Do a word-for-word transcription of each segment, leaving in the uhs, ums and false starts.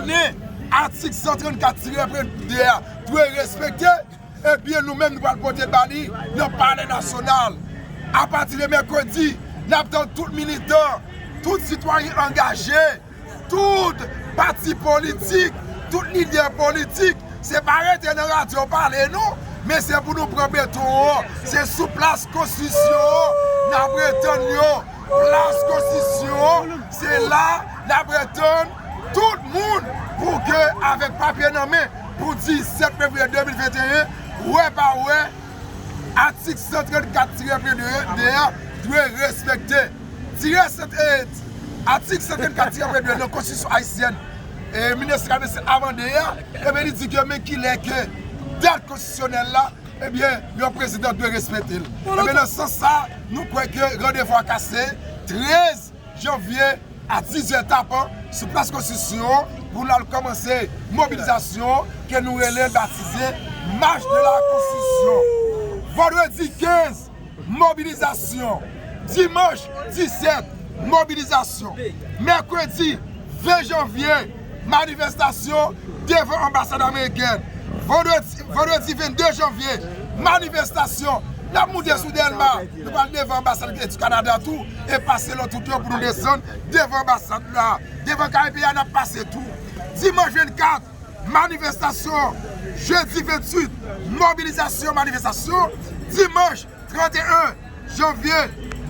konnen atik san trannkat tirè de a dwe respekte, ebyen, nou menm, nou pral pote l ba li nan Palè Nasyonal. Apati de mèkredi, n ap tann tout militan, tout sitwayen angaje, tout pati politik, tout lidè politik, se pa rete nan radyo pale non, men se pou nou pran beton an, se sou plas Konstitisyon an n ap retann yo. Plas Konstitisyon an, se la n ap retann tout moun pou ke avèk papye nan men pou disèt fevriye de mil venteyen, wè pa wè, atik san trannkat tirè de a dwe respekte. Tirè sèt, e, atik san trannkat tirè de nan Konstitisyon ayisyèn, e, mil nèf san katrevennsèt amande a, ebyen, li di ke men kilè ke dat konstitisyonèl la, ebyen, yon prezidan dwe respekte l. Ebyen, nan sans sa, nou kwè ke randevou a kase trèz janvye a dizè tapan sou plas Konstitisyon an pou n al kòmanse mobilizasyon ke nou rele, batize Marche de la Constitution. Vandredi kenz, mobilizasyon. Dimanch disèt, mobilizasyon. Mèkredi ven janvye, manifestasyon devan anbasad amerikèn. Vandredi, vandredi vennde janvye, manifestasyon. N ap moute sou Dèlma, nou pral devan anbasad Kanada tou, e pase lòt wout yo pou nou desann devan anbasad la. Devan K P A, n ap pase tou. Dimanch vennkat, manifestasyon. Jedi venntuit, mobilizasyon, manifestasyon. Dimanch tranteyen janvye,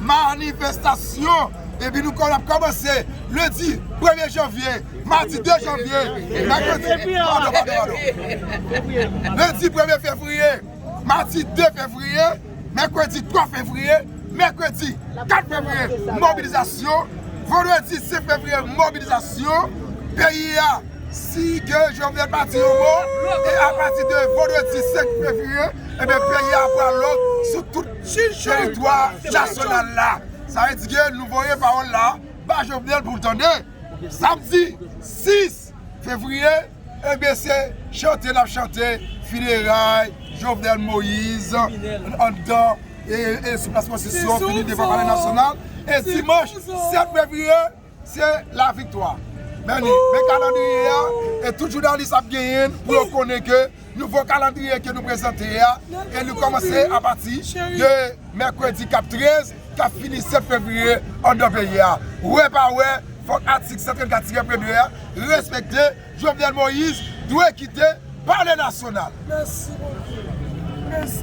manifestasyon. Epi nou kò-, ap kòmanse lendi premye janvye, madi de janvye, mèkredi, padon, padon, padon. Lendi premye fevriye, madi de fevriye, mèkredi twa fevriye, mèkredi kat fevriye, mobilizasyon, vandredi senk fevriye, mobilizasyon, peyi a, si ke Jovenel pati yon bò, e apati de vandredi senk fevriye, ebyen, peyi a pral lòk sou tout teritwa nasyonal la. Sa vle di ke nou voye pawòl la ba Jovenel pou l tande. Samdi sis fevriye, ebyen, se chante n ap chante fineray Jovenel Moïse anndan e, e sou plas Konstitisyon, fini devan Palè Nasyonal. E dimanch sèt fevriye, se laviktwa. Men li, men kalandriye a, e tout jounalis ap genyen l pou yo konnen ke nouvo kalandriye ke nou prezante a, e li kòmanse apati de mèkredi k ap trèz, k ap fini sèt fevriye anndan peyi a. Wè pa wè, fòk atik san trannkat tirè de a respekte. Jovenel Moïse dwe kite Palè Nasyonal. Mèsi Bondye. Mèsi.